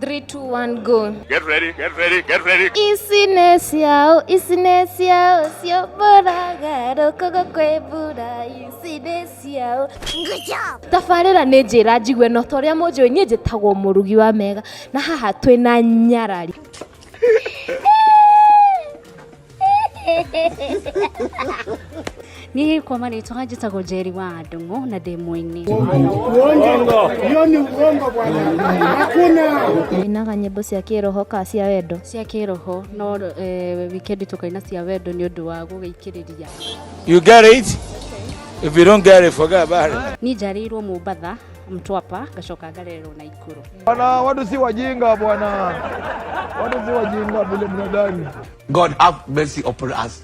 3 2 1 go. Get ready, get ready, get ready. Ici nĩ ciao, ici nĩ ciao, ciũmbũraga rũkũngũ kwĩ mbura, ici nĩ ciao. Tabarĩra nĩ njĩra njigue no ta ũrĩa mũnjũĩ niĩ njĩtagwo mũrugi wa mega na haha twĩna nyarari. Niĩ kwa marĩtwa njĩtagwo Njeri wa Ndung'u na ndĩ mũini. Hiyo ni uongo bwana, hakuna. Inaga nyĩmbo cia kĩroho ka cia wendo? Cia kĩroho no wikendi tũkaina cia wendo nĩ ũndũ wa gũgĩikĩrĩria. You get it? If you don't get it, forget about it. Niĩ njarĩirwo Mombatha, Mtwapa, ngacoka ngarererwo Naikuru. Bwana, watu si wajinga bwana, watu si wajinga vile mnadhani. God have mercy upon us.